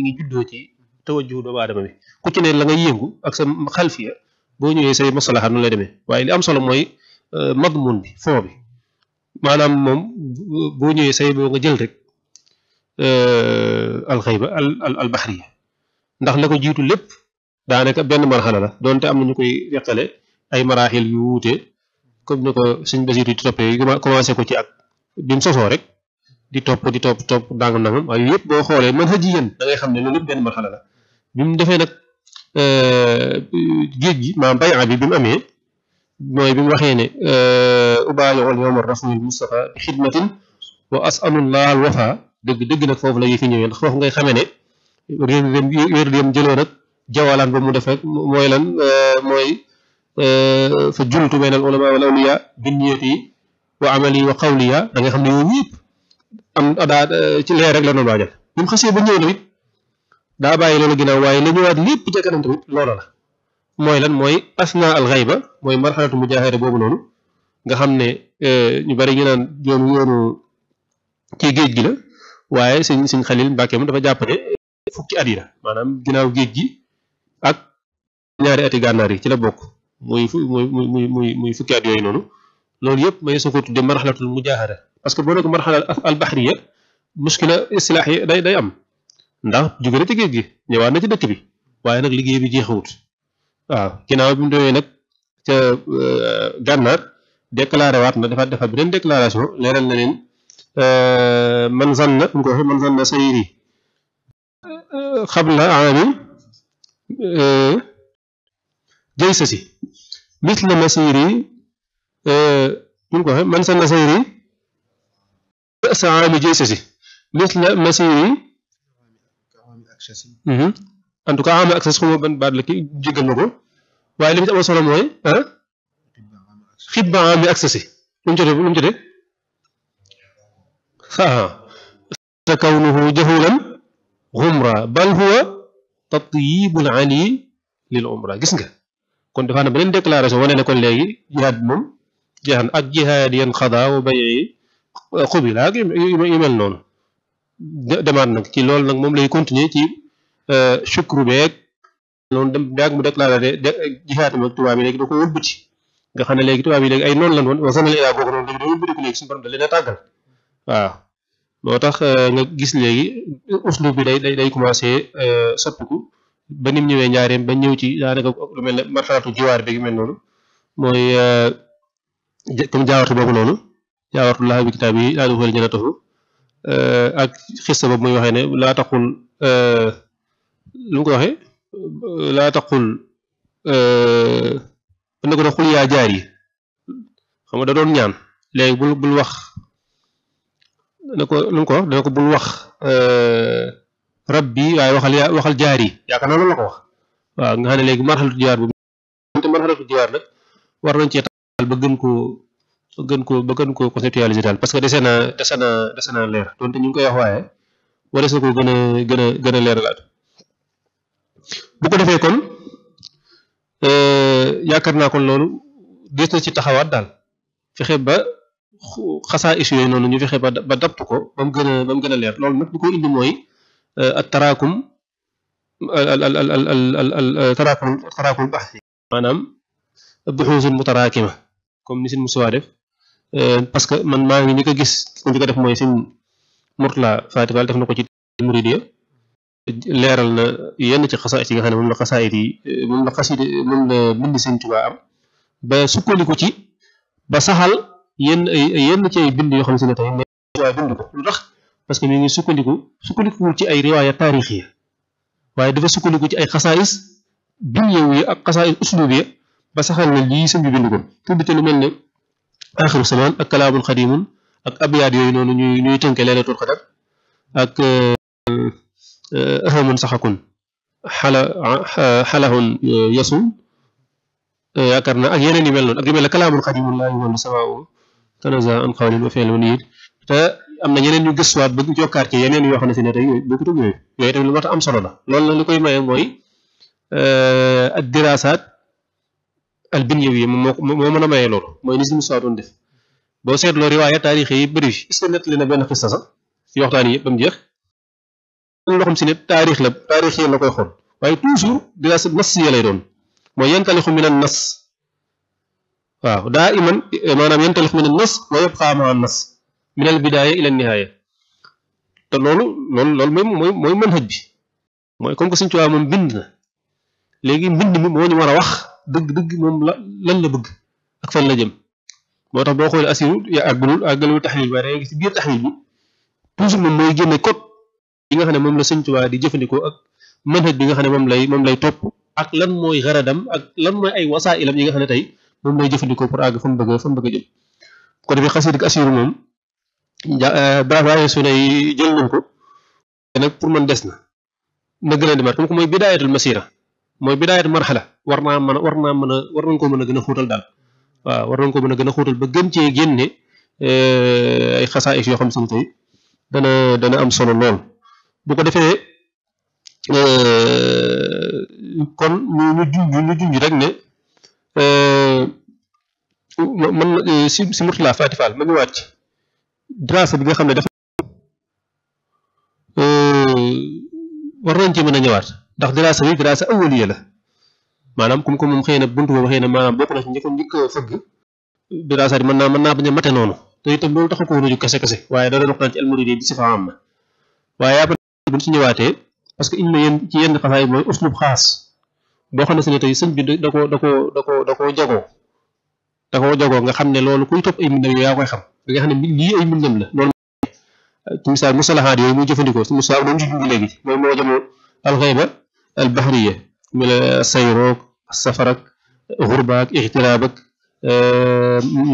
Speaker 3: ngi juddoo ci tawajjuh doomu aadama bi ku ci ne la nga yëngu ak sa xalfiya boo ñëwee say masalaxaat noonu lay demee waaye li am solo mooy madmun bi fond bi maanaam moom boo ñëwee say boo nga jël rek alxayba al baxriya ndax la ko jiitu lépp daanaka benn marxala la doonte am na ñu koy weqale ay maraaxil yu wuute comme ni ko suñ basiitu di toppee commencé ko ci ak bi mu sosoo rek di topp nangam waaye yëpp boo xoolee man xëj yéen da ngay xam ne loolu lépp benn marxala la bi mu defee nag géej gi maanaam bay'a bi mu amee mooy bi mu waxee ne ubaayi'ul yawma rasul Mustafa bi xidmatin wa as'alullah al wafa dëgg nag foofu la yëfi ñëwee ndax foofu ngay xamee ne wér dem jëloo nag jawalaan ba mu def rek mooy lan mooy fa jultu bayna al ulama wal awliya bi niyati wa amali wa qawliya da nga xam ne yooyu yëpp am daa ci leer rek la doon waajal bi mu xasee ba ñëw tamit daa bàyyi loolu ginnaaw waaye la ñëwaat lépp ca kanam tamit loola la mooy lan mooy asna al ghayba mooy marxalatu mujaahada boobu noonu nga xam ne ñu bari ñu naan yoonu ci géej gi la waaye sëñ Xalil Mbàkke moom dafa jàpp ne fukki at yi la maanaam ginnaaw géej gi ak ñaari ati gànnaar yi ci la bokk muy fukki at yooyu noonu loolu yëpp may soo ko tuddee marxalatul mujaahada parce que boo nekk marxala al baxriya muskila istilaax yi day am ndax jóge na ci géej gi ñëwaat na ci dëkk bi waaye nag liggéey bi jeexawut waaw ginnaaw bi mu demee nag ca gànnaar déclaré waat na dafa beneen déclaration leeral na leen man zanna mu ko waxee man zanna sayri xabla aami jaysasi misla masiri mu ko waxee man zanna sayri sa aami jaysasi misla masiri en tout cas aami accès xuma ban baat la ki jégal na ko waaye li mu ci amoon solo mooy xibba aami accès lu mu jotee kawnuhu jahulan xumra bal huwa tatyibul ali lil umra gis nga kon dafa na beneen déclaration wane ne kon léegi jihaad bi moom jeexan ak jihaad yan xada wa bayi xubila ak yu mel noonu demaat nag ci loolu nag moom lay continuer ci shukru beeg noonu dem baag mu déclaré de jihaad moom tubaab yi léegi da ko wëlbati nga xam ne léegi tubaab yi léegi ay noonu lan woon wasanal ilaa googu noonu léegi da wëlbati ko léegi suñu borom da leen a tàggal waaw moo tax nga gis léegi uslub bi day commencé soppiku ba nim ñëwee njaareem ba ñëw ci daanaka lu mel ne marxalatu jiwaar bi gi mel noonu mooy comme jaawartu boobu noonu jaawartu laa bi kitaab yi laa duxal jannatahu ak xista boobu muy waxee ne laa taqul lu mu ko waxee laa taqul na ko doon xul yaa jaar yi xam nga da doon ñaan léegi bul wax dana ko lu mu ko wax dana ko bul wax rabbi waaye waxal jaar yi yaakaar naa loolu la ko wax waaw nga xam ne léegi marxalatu jiwaar boobu te marxalatu jiwaar nag war nañ cee taal ba gën ko conceptualiser daal parce que dese na leer donte ñu ngi koy wax waaye wala sa ko gën a leeralaat bu ko defee kon yaakaar naa kon loolu des na ci taxawaat daal fexe ba xasaa issu yooyu noonu ñu fexe ba dapt ko ba mu gën a leer loolu nag lu koy indi mooy at taraakum taraakum baxsi maanaam buxuusun mutaraakima comme ni sin musuwaa def parce que man maa ngi ñi ko gis ko njëkk a def mooy sin Murtala Fatifal def na ko ci Muridiya leeral na yenn ci xasaayit yi nga xam ne moom la xasaayit yi moom la bind Sëñ Tuubaa am ba sukkandiku ci ba saxal yenn ci ay bind yoo xam ne si ne tey waaye bind ko lu tax parce que mi ngi sukkandikuwul ci ay riwaaya taarixiya waaye dafa sukkandiku ci ay xasaayis binyewu yi ak xasaayis uslub yi ba saxal na lii sëñ bi bind ko tudd te lu mel ne aaxiru samaan ak kalaamun xadimun ak abyaat yooyu noonu ñuy tënke laylatul qadar ak ahamun saxakun xalahun yasun yaakaar naa ak yeneen yu mel noonu ak yu mel ne kalaamul xadimun laa yuwallu samaahu tanaza an qawlin wa fi'lin wa niyyin te am na ñeneen ñu gëstuwaat bëgg jokkaat ci yeneen yoo xam ne si ne tey bokkut ak yooyu tamit lu mat a am solo la loolu la li koy maye mooy ak diraasaat al binyawiyya moo mën a maye loolu mooy ni si Moussa doon def boo seetloo riwaaya taarix yi bëri est-ce que nettali na benn xissa sax ci waxtaan yi yëpp ba mu jeex loo xam si ne taarix la koy xool waaye toujours diraasa nas ya lay doon mooy yantalixu min an nas waaw daa iman maanaam yantalixu min an nas wa yabqa ma an nas min al bidaaya ila nihaaya te loolu mooy manhaj bi mooy comme que Sëñ Tuubaa moom bind na léegi mbind mi moo ñu war a wax dëgg moom lan la bëgg ak fan la jëm moo tax boo xoolee asiru ya àggalul taxliil waaye da ngay gis ci biir taxliil bi toujours moom mooy génne code yi nga xam ne moom la Sëñ Tuubaa di jëfandikoo ak manhaj bi nga xam ne moom lay topp ak lan mooy xaradam ak lan mooy ay wasailam yi nga xam ne tey moom lay jëfandikoo pour àgg fa mu bëgg a jëm ko defee xasida ak asiru moom waaye su ne jël nañ ko nag pour man des na gën a demaat comme que mooy bidaayatul masira mooy bidaayatul marxala war nañ ko mën a gën a xóotal daal waaw war nañ ko mën a gën a xóotal ba gën cee génne ay xasaayis yoo xam si ne tey dana am solo lool bu ko defee kon ñu junj rek ne man si Mourtala Fati Fall ma ñu wàcc diraasa bi nga xam ne dafa war nañ ci mën a ñëwaat ndax diraasa awwaliya la maanaam comme que moom xëy na buntu boobu xëy na maanaam bokk na ci njëkk fëgg diraasa bi mën naa bañ a mate noonu te itam loolu taxu ko woon a jóg kese waaye da doon waxtaan ci almuridi bi si fa am na waaye après buñ ci ñëwaatee parce que indi na ci yenn xasaay mooy uslub xaas boo xam ne si ne tey sëñ bi da koo jagoo nga xam ne loolu kuy topp ay mbindam yaa koy xam da nga xam ne lii ay mbindam la loolu ci misaal musalahaat yooyu muy jëfandikoo si misaal doon ci dund léegi mooy moo jamo alxayba al bahriya mel sayroog safarak xurbaak ixtiraabak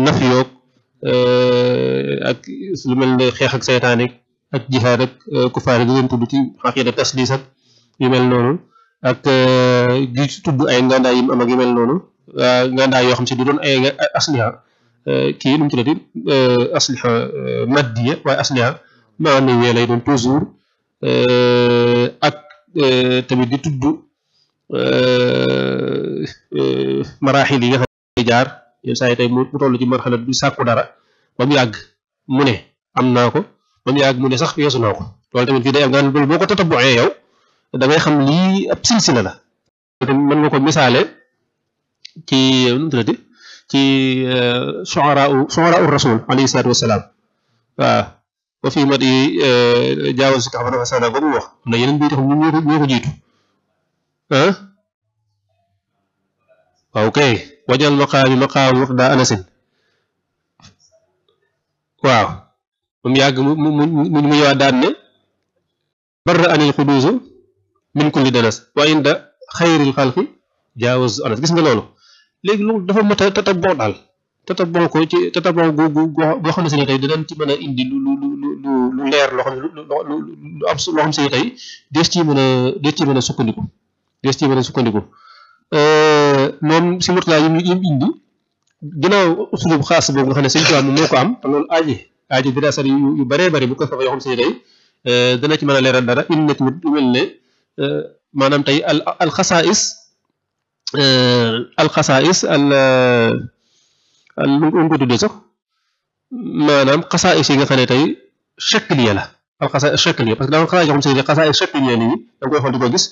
Speaker 3: nafyoog ak lu mel ne xeex ak saytaanek ak jihaad ak kufaar yi di leen tudd ci xaqiida tasliis ak yu mel noonu ak di tudd ay ngandaay yi mu am ak yu mel noonu ngandaay yoo xam si du doon ay asliha kii nu mu tuddati asliha maddiya waaye asliha maanaam lay doon toujours ak tamit di tudd maraaxil yi nga xam ne jaar yenn saa yi tey mu toll ci marxala du sàkku dara ba mu yàgg mu ne am naa ko ba mu yàgg mu ne sax yeesu naa ko loolu tamit fii day am nga loolu boo ko tatabuee yow da ngay xam lii ab silsila la mën nga ko misaale ci nu mu tuddati ci shu'araa rasul alayhi salaatu wasalaam waaw ba fii mat yi jaawal si kaxama dafa sana ba mu wax am na yeneen bii tax ñoo ko jiitu waaw kay wajal maqaami waqda anasin waaw moom yàgg mu ñëwaat daan ne barra anil xuduusu min kulli danas wa inda xayril xalqi jaawaz anas gis nga loolu léegi loolu dafa mat a tataboo daal tataboo ko ci tataboo goo xam ne si ne tey danañ ci mën a indi lu leer loo xam ne lu am loo xam si ne tey des ci mën a sukkandiku moom si Mourtala yi mu indi ginnaaw usulub xaas boobu nga xam ne Sëñ Tuubaa moo ko am te loolu aaji diraasat yu bëree bëri bu ko fa yoo xam si ne tey dana ci mën a leeral dara indi na tamit lu mel ne maanaam tey alxasaais lu mu ko tuddee sax maanaam xasaais yi nga xam ne tey shakliya la alxasaais shakliya parce que dafa xasaais yoo xam si ne xasaais shakliya nii da nga koy xool di ko gis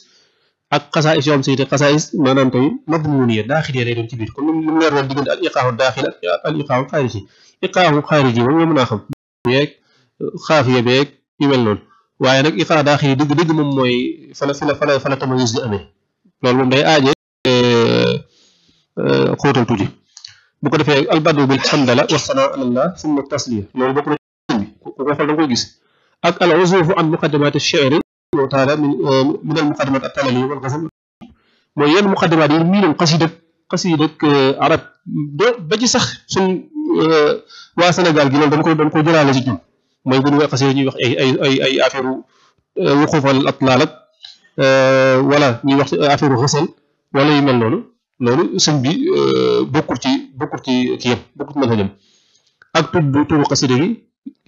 Speaker 3: ak xasaais yoo xam si ne xasaais maanaam tey madmuniya daaxiliya lay doon ci biir comme ni mu leer na diggante al iqaahu daaxil ak al iqaahu xaariji iqaahu xaariji moom nga mën a xam yeeg xaafiya beeg yu mel noonu waaye nag iqaa daaxili dëgg moom mooy fala tamayus di amee loolu moom day aaje xóotal tuuti bu ko defee albadu bil hamdala wa sanaa alallah summa tasliya loolu bokk na ci bi ku ko xool da nga koy gis ak al uzufu an muqaddimat ash-shi'ri wa taala min al muqaddimat at-talali wal ghazal mooy yenn muqaddimat yi miinam xasidak arab ba ci sax suñ waa Sénégal gi loolu dañ ko jëlaale ci ñun mooy bu ñu xasee ñuy wax ay affaire wuquf al atlaal ak wala ñuy wax affaire xësal wala yu mel noonu loolu sëñ bi bokkul ci kii yëpp bokkul ci mën a jëm ak tudd xasida gi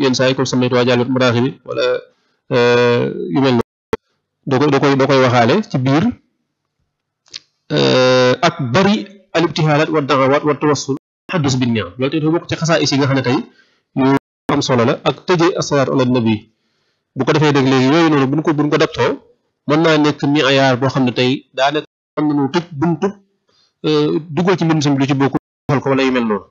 Speaker 3: yenn saa yi comme samay waa jàllut maraaxi bi wala yu mel noonu da koy waxaale ci biir ak bari al ibtihaalat wa daxawaat wa tawassul xaddus bi niam loolu tey dafa bokk ci xasaa is yi nga xam ne tey yu am solo la ak tëjee asalaatu ala nabi bu ko defee dégg léegi yooyu noonu buñ ko daptoo mën naa nekk mi ayaar boo xam ne tey daa nekk mën nañu tëj buntu dugal ci mbindum sëñ bi lu ci bokk xool ko wala yu mel noonu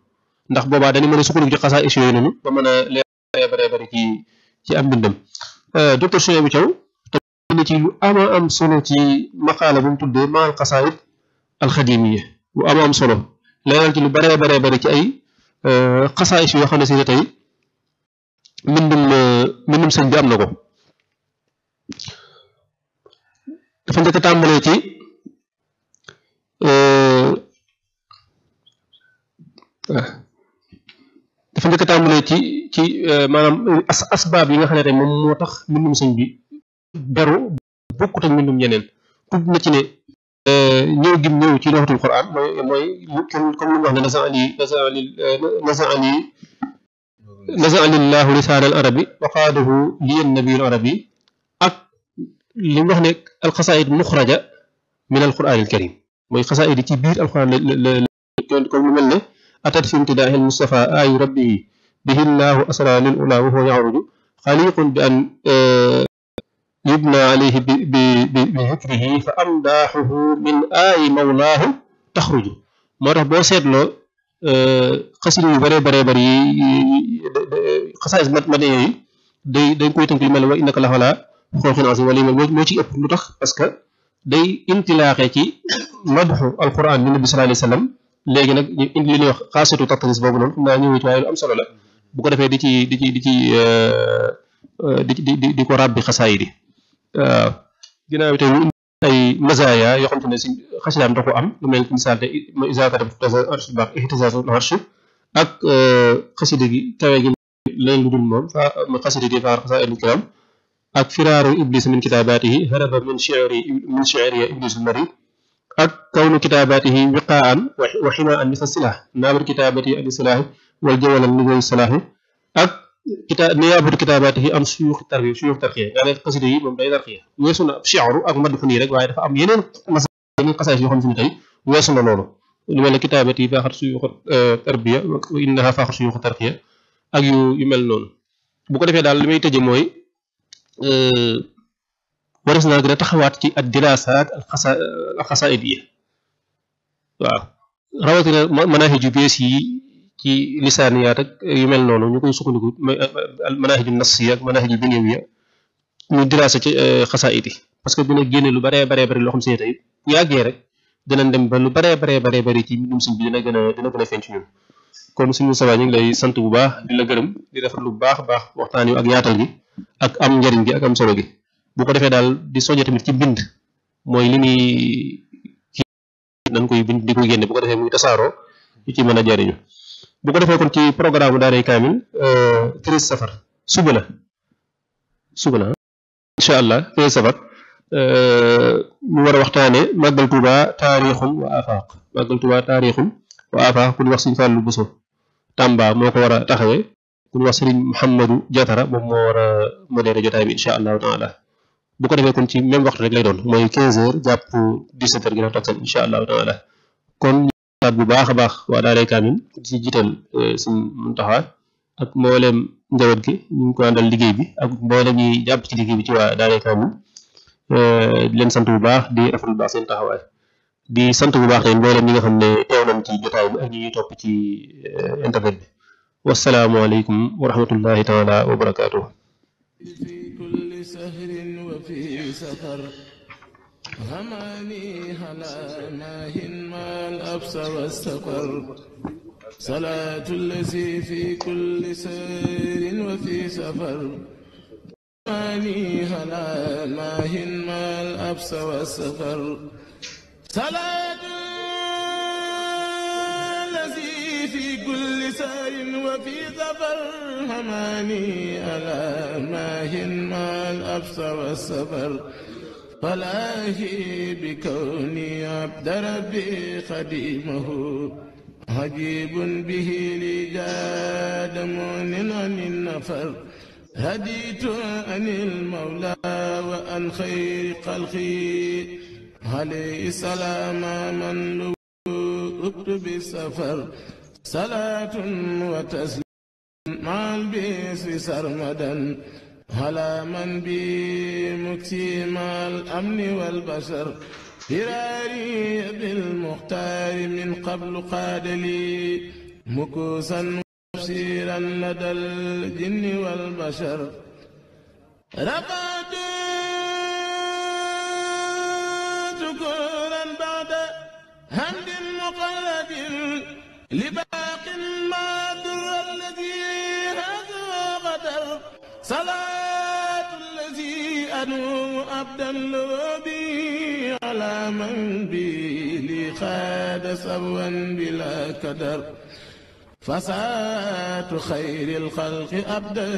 Speaker 3: ndax boobaa dañu mën a sukkandiku ci xasaa is yooyu noonu ba mën a leer bari ci am mbindam docteur Souhaïbou Thiaw te ci lu am solo ci maqaala bu mu tuddee maal xasaayid alxadimiya lu am solo leeral ci lu baree bari ci ay xasaayis yoo xam ne si ne tey mbindum sëñ bi am na ko dafa njëkk a tàmbalee ci maanaam asbaab yi nga xam ne tey moom moo tax mbindum sëñ bi beru bokkut ak mbindum ñeneen tudd na ci ne ñëw gim ñëw ci lawhatul Qur'an mooy comme li mu wax ne naza alillahu lisaan al arabi wa qaadahu liyan nabiyul arabi ak li mu wax ne alxasaid muxraja min al Qur'an al karim mooy xasaid ci biir alquran comme lu mel ne atat fi imtidaahi al mustafa ayu rabbihi bihi llahu asra lil ula wa huwa yaxruju xaliqun bi an yubna alayhi bi zikrihi fa amdaaxuhu min aayi mawlaahu taxruju moo tax boo seetloo xasida yu bëree bëri xasaayis madaniya yooyu dañ koy tënk li mel ne wa innaka la xalaa xuluqin aziim wala moo ci ëpp lu tax parce que day intilaaxee ci madxu alquran bi nabi sallallahu alayhi wa sallam léegi nag ñu indi li ñuy wax xaasatu tatris boobu noonu xam naa ñëwee ci waaye lu am solo la bu ko defee di ko ràbbi xasaayid yi waaw ginnaaw bi tey ñu indi ay mazaaya yoo xam te ne si xasidaam da ko am lu mel ni misaal te isaakata arsh baax ihtisaasu arsh ak xasida gi kawe gi leen lu dul moom xasida gi faar xasaa'idul kiram ak firaaru iblis min kitaabaatihi haraba min shi'ri iblis marid ak kawnu kitaabaatihi wiqaan wa ximaan misla silah naabar kitaabatihi ani silaahi wal jawalan li silaahi ak niyaabatu kitaabaatihi am suyuux tarqiya yaa ne xasida yi moom day tarqiya weesu na shi'ru ak madxu nii rek waaye dafa am yeneen xasaayid yoo xam ne tey weesu na loolu lu mel ne kitaabati faaxat suyuux tarbiya wa innaha faaxat suyuux tarqiya ak yu mel noonu bu ko defee daal li may tëje mooy wares naa gën a taxawaat ci ad diraasaat al xasaayid yi waaw rawatina manaahij yu bees yi ci lisaaniyaat ak yu mel noonu ñu koy sukkandiku manaahiju nassiya ak manaahiju dunyawiya ñu diraasa ci xasaayid yi parce que dina génne lu baree loo xam si tey bu yàggee rek dinañ dem ba lu baree bari ci mbindum sëñ bi dina gën a feeñ ci ñun kon suñu sawaa ñu ngi lay sant bu baax di la gërëm di rafetlu bu baax waxtaan yu ak yaatal gi ak am njariñ gi ak am solo gi bu ko defee daal di soññe tamit ci bind mooy li muy nañ koy bind di ko génne bu ko defee muy tasaaroo ñu ci mën a jariñu bu ko defee kon ci programme daaray kaamil 13 safar suba la incha allah 13 safar ñu war a waxtaane màggal Tuuba taarixun wa afaaq ku ñu wax Sëriñ Fàllu Buso Tamba moo ko war a taxawee ku ñu wax Sëriñ Mouhamadou Diatara moom moo war a modéré jotaay bi incha allahu taala bu ko defee kon ci même waxtu rek lay doon mooy 15 heures jàpp 17 heures ginnaaw takkusaan incha allahu taala kon ñu bu baax a baax waa daaray kaamil ci jiital Sëriñ Muntaxa ak mboolem njaboot gi ñu ngi ko àndal liggéey bi ak mboolem ñi jàpp ci liggéey bi ci waa daaray kaamil di leen sant bu baax di rafetlu bu baax seen taxawaay di sant bu baax tey mboolem ñi nga xam ne teew nañ ci jotaay bi ak ñi ñuy topp ci internet bi wasalaamualeykum wa rahmatullahi taala wa barakaatuh
Speaker 1: في كل سهر وفي سفر هماني هلا ماهن ما الأبس والسفر صلاة الذي في كل سهر وفي سفر هماني هلا ماهن ما الأبس والسفر صلاة الذي في كل سهر وفي سفر هماني ألا ماهن ما الأبس والسفر فلاهي بكوني عبد ربي خديمه عجيب به لي جاد مؤمن عن النفر هديت عن المولى وعن خير خلقي عليه السلام من لقت بالسفر صلاة وتسليم مع البسر سرمدا على من بي مكسيم الأمن والبشر فراري بالمختار من قبل قاد لي مكوسا تفسيرا لدى الجن والبشر رقد شكورا بعد هند مقلد لباق ما در الذي هذا غدر صلاة الذي أنوم أبدا لبي على من بي لي خاد سوا بلا كدر فساة خير الخلق أبدا